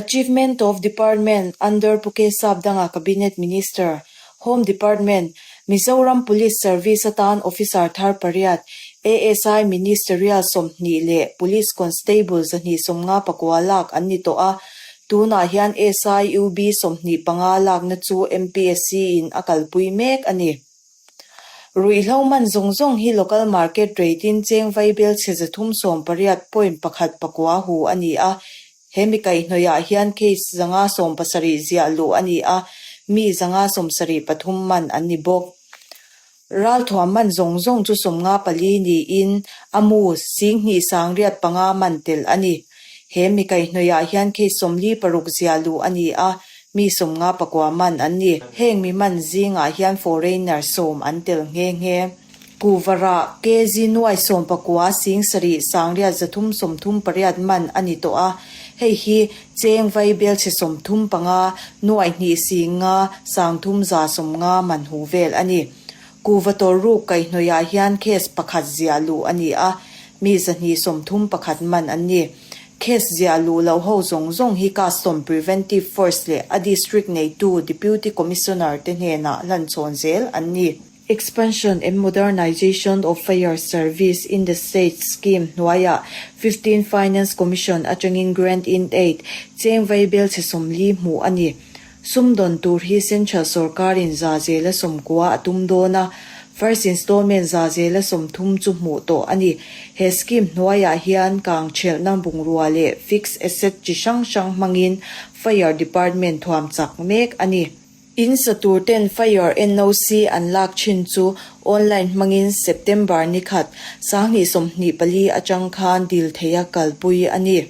Achievement of Department under Pu K Sapdanga Cabinet Minister, Home Department, Mizoram Police Service atan Officer thar pariat, ASI Ministerial 20 leh Police Constable 259 lak an ni tawh a, tunah hian SI UB 25 lakna chu MPSC in a kalpui mek a ni. Ruihhlo man zawng zawng hi local market rate in cheng vaibel chhe 318.19 hu a ni a, he mi kaihhnawih ah hian case 570 ziah luh a ni a, mi 573 man an ni bawk. Ralthuam man zawng zawng chu 54 niin a mu 2805 man tel a ni. He mi kaihhnawih ah hian case 46 ziah luh a ni a, mi 59 man an ni. Heng mi man zingah hian foreigner 10 an tel nghe nghe. Kuvarah kg nuai 19 7 sangriat 338 man a ni tawh a, hei hi cheng vai belchhe 35 nuai hnih singa sangthum za 50 man hu vel a ni. Kuva tawrruk kaihhnawih ah hian case pakhat ziah luh a ni a, mi 231 man an ni. Case ziah luh loh ho zawng zawng hi Custom Preventive Force leh a District neitu Deputy Commissioner te hnenah hlanchhawn zel an ni. Expansion and Modernization of Fire Service in the State Scheme hnuaiah 15 Finance Commission atangin Grant in Aid cheng vai belchhe 40 hmuh a ni. Sumdawn tur hi Central sorkarin 90% a tum dawn a, first installment 30% chu hmuh tawh a ni. He scheme hnuaiah hian kang thelhna bungrua leh fixed asset chi hrang hrang hmangin Fire Department thuam chak mek a ni. In sa tur ten Fire NOC an lak thin chu online hmangin September ni khat 2024 atang khan dil theia kalpui a ni.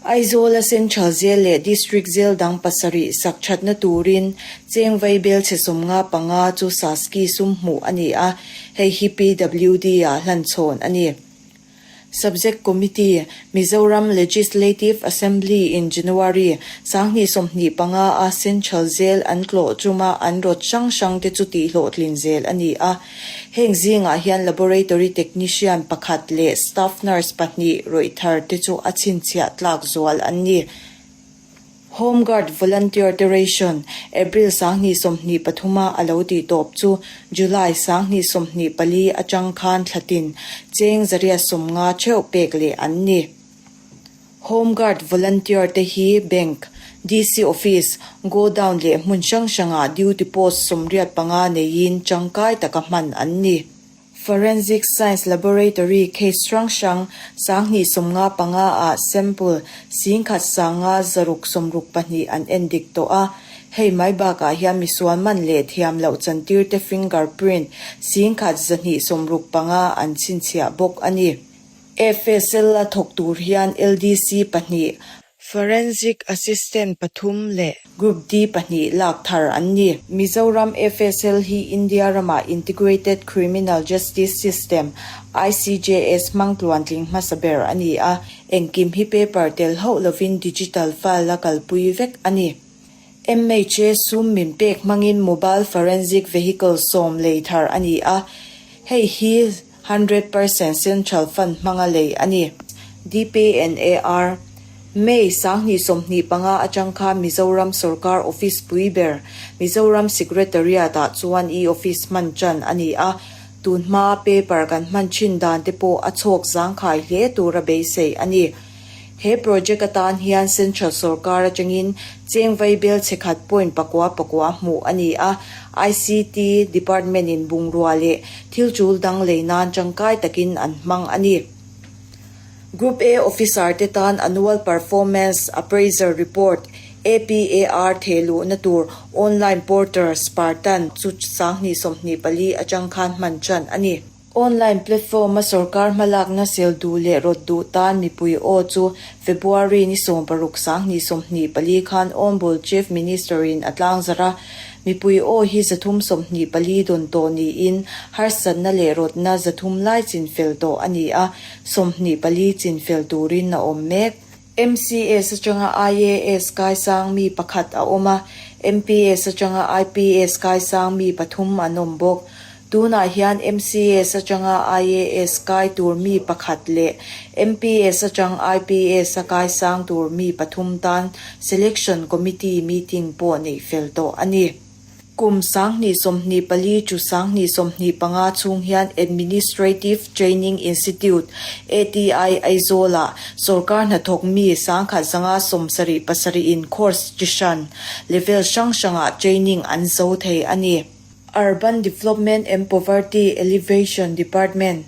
Aizawl a Central Jail leh District Jail dang pasarih sak thatna turin cheng vaibel chhe 55 chu Saski sum hmuh a ni a, hei hi PWD ah hlanchhawn a ni. Subject Committee, Mizoram Legislative Assembly in January 2025 a Central Jail an tlawh tuma an rawt hrang hrang te chu tihhlawhtlin zel a ni a. Heng zingah hian Laboratory Technician pakhat leh Staff Nurse pahnih rawih thar te chu a chhinchhiah tlak zual an ni. Home Guard Volunteer te ration April 2023 a a lo tih tawp chu July 2024 atang khan thlatin cheng 850 theuh pek leh an ni. Home Guard Volunteer te hi Bank, DC Office, Godown leh hmun hrang hrangah duty post 85 neiin tangkai taka hman an ni. Forensic Science Laboratory case hrang hrang 2055 ah sample 10,000 662 an en dik tawh a, hei mai bakah hian misual man leh thiam loh chantir te fingerprint 1,265 an chhinchhiah bawk a ni. FSL a thawk tur hian LDC pahnih, Forensic Assistant pathum leh Group D pahnih lak thar an ni. Mizoram FSL hi India ramah Integrated Criminal Justice System, ICJS, hmang tluantling hmasa ber a ni a, engkim hi paper tel hauh lovin digital file a kalpui vek a ni. MHA sum min pek hmangin Mobile Forensic Vehicle 10 lei thar a ni a, hei hi 100% Central Fund hmanga lei a ni. DPNAR, May 2025 atang kha Mizoram Sorkar Office pui ber Mizoram Secretariat ah chuan e-office hman tan a ni a, tun hma paper kan hman thin dan te pawh a chhawk zangkhai hle tura beisei a ni. He project atan hian Central Sorkar atangin cheng vaibel chhe 1.99 hmuh a ni a, ICT Department in bungrua leh thil tul dang lei nan tangkai takin an hmang a ni. Group A Officer te tan Annual Performance Appraisal Report, APAR, thehluhna tur online portal Spartan chu 2024 atang khan hman tan a ni. Online platform a sorkar hmalakna sel duh leh rawt duh tan mipui aw chu February ni 16 2024 khan Honourable Chief Minister in a tlang zar a, mipui aw hi 324 dawn tawh niin harsatna leh rawtna 300 lai chin fel tawh a ni a, 24 chin fel turin a awm mek. MCS atanga IAS kaisang mi pakhat a awm a, MPS atanga IPS kaisang mi pathum an awm bawk. Tunah hian MCS atanga IAS kai tur mi pakhat leh MPS atang IPS a kai sang tur mi pathum tan Selection Committee meeting pawh neih fel tawh a ni. Kum 2024 to 2025 chhung hian Administrative Training Institute, ATI, Aizawl-ah sawrkar hnathawk mi 1177 in course chi hran, level hrang hrangah training an zo thei a ni. Urban Development and Poverty Alleviation Department,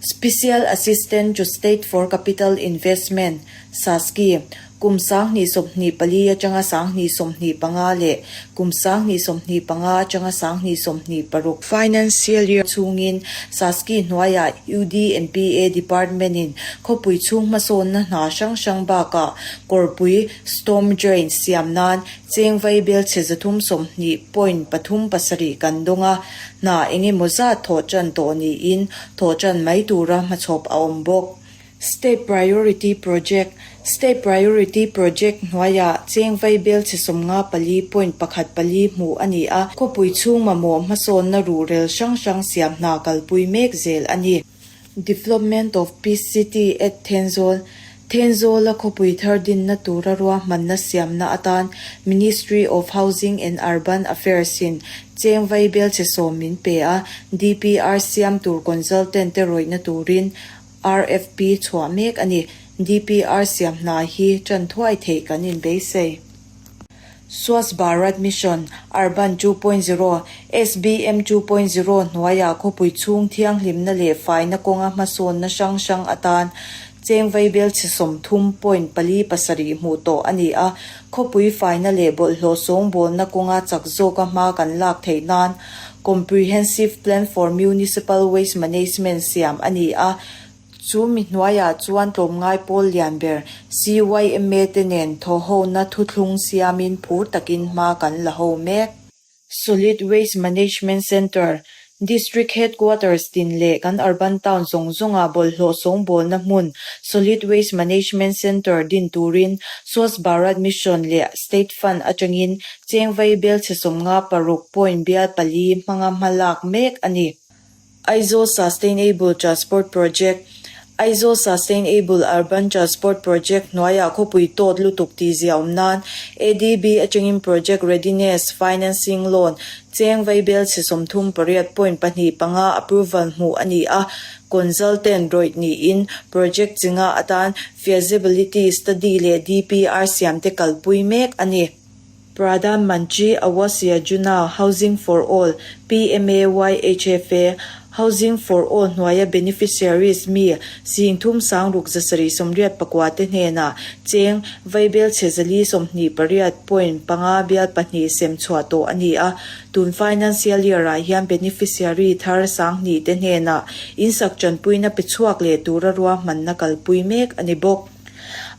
Special Assistant to State for Capital Investment, SASCI, kum 2024 atanga 2025 leh kum 2025 atanga 2026 Financial Year chhungin SASCI hnuaiah UDMPA Department-in khawpui chhung hmasawnna hna hrang hrang bakah kawrpui storm drain siam nan Cheng vaibel chhe 320.37 kan dawng a, hna eng emaw zat thawh tan tawh niin thawh tan mai tura hmachhawp a awm bawk. State Priority Project, State Priority Project hnuaiah cheng vaibel chhe 54.14 hmuh a ni a, khawpui chhung mamawh hmasawnna ruhrel hrang hrang siam hna kalpui mek zel a ni. Development of Peace City at Thenzawl, Thenzawla khawpui thar dinna tura ruahmanna siamna atan Ministry of Housing and Urban Affairs in cheng vaibel chhe sawm min pe a, DPR siam tur consultant te rawihna turin RFP chhuah mek a ni. DPR siam hna hi tan thuai theih kan inbeisei. Swachh Bharat Mission, Urban 2.0, SBM 2.0, hnuaiah khawpui chhung thianghlimna leh faina kawnga hmasawnna hrang hrang atan cheng vaibel chhe 30.47 hmuh tawh a ni a. Khawpui faina leh bawlhhlawh sawngbawlna kawnga chak zawka hma kan lak theih nan Comprehensive Plan for Municipal Waste Management siam a ni a. Chu mi hnuaiah chuan tlawmngai pawl lian ber CYMA te nen thawhhona thuthlung siamin phur takin hma kan la ho mek. Solid Waste Management Centre, District Headquarters tin leh kan urban town zawng zawngah bawlhhlawh sawngbawlna hmun Solid Waste Management Centre din turin Swachh Bharat Mission leh State Fund atangin cheng vaibel chhe 56 point bial pali hmanga hmalak mek a ni. Aizawl Sustainable Transport Project, Aizawl Sustainable Urban Transport Project hnuaiah khawpui tawt lutuk tih zia awm nan ADB atangin Project Readiness Financing Loan cheng vaibel chhe 38.25 approval hmuh a ni a, consultant rawih niin project chinga atan feasibility study leh DPR siamte kalpui mek a ni. Pradhan Mantri Awas Yojana Housing for All, PMAYHFA, Housing for All hnuaia beneficiaries mi sing thum sang ruk 789 te hnenah cheng vaibel chhe 428.5 bial pahnih sem chhuah tawh a ni a. Tun financial year ah hian beneficiary thar 2000 te hnenah insak tanpuina pe chhuak leh tura ruahmanna kalpui mek a ni bawk.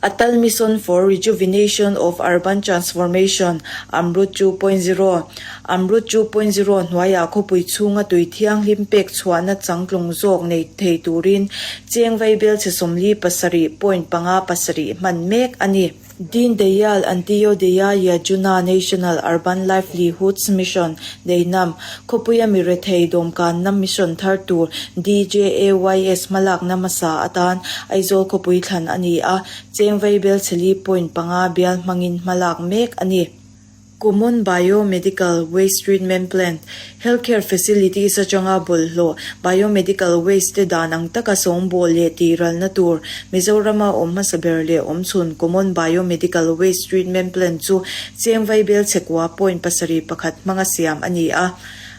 Atal Mission for Rejuvenation of Urban Transformation, AMRUT 2.0, AMRUT 2.0 hnuaiah khawpui chhunga tui thianghlim pek chhuahna changtlung zawk nei thei turin cheng vaibel chhe 47.57 hman mek a ni. Deen Dayal Antyodaya Yojana National Urban Livelihoods Mission, Deinam, khawpuia mi rethei dawmkanna mission thar tur DJAYS hmalakna hmasa atan Aizawl khawpui thlan a ni a, cheng vaibel chhe 4.5 bial hmangin hmalak mek a ni. Common Biomedical Waste Treatment Plant, Healthcare Facilities atanga bawlhhlawh biomedical waste te dan ang taka sawngbawl leh tihralna tur Mizorama awm hmasa ber leh awmchhun Common Biomedical Waste Treatment Plant chu cheng vaibel chhe 0.71 hmanga siam a ni a.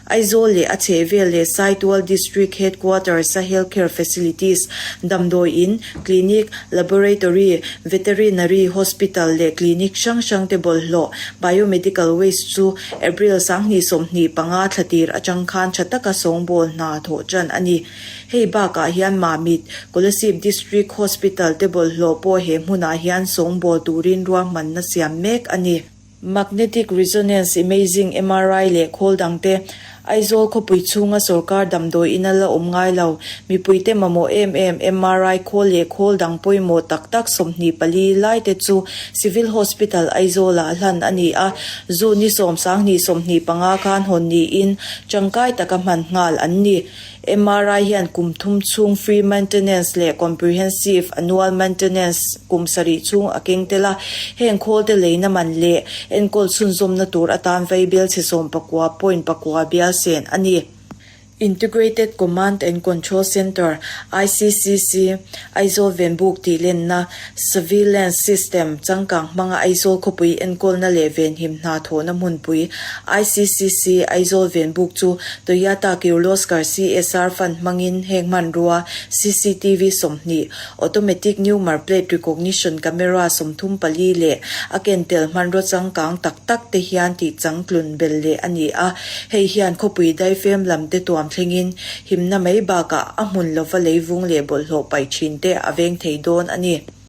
Aizawl leh a chhehvel leh Saitual District Headquarters a Healthcare Facilities, damdawi in, clinic, laboratory, veterinary hospital leh clinic hrang hrang te bawlhhlawh, biomedical waste chu April 2025 thla tir atang khan tha taka sawngbawl hna thawh tan a ni. Hei bakah hian Mamit, Kolasib District Hospital te bawlhhlawh pawh he hmunah hian sawngbawl turin ruahmanna siam mek a ni. Magnetic Resonance Imaging, MRI, leh khawl dangte. Aizawl khawpui chhunga sorkar damdawi ina la awm ngai lo, mipuite mamawh em em MRI khawl leh khawl dang pawimawh tak tak 24 lai te chu Civil Hospital Aizawlah hlan a ni a, zu ni 10 25 khan hawn niin tangkai taka hman nghal an ni. MRI hian kum thum chhung free maintenance leh comprehensive annual maintenance kum sarih chhung a keng tel a, heng khawl te leina man leh enkawl chhunzawmna tur atan vaibel chhe 19 point 9 bial sen a ni. Integrated Command and Control Centre, ICCC, Aizawl Venbuk tih lenna Surveillance System changkang hmanga Aizawl khawpui enkawlna leh venhim hna thawhna hmunpui ICCC Aizawl Venbuk chu Toyota Kirloskar CSR Fund hmangin heng hmanrua CCTV 20, Automatic Number Plate Recognition Camera 34 leh a ken tel hmanraw changkang tak tak te hian tih changtlun bel leh a ni a, hei hian khawpui daifem lam te tuam thlengin himna mai bakah a hmun lova leivung leh bawlhhlawh paih thin te a veng thei dawn a ni.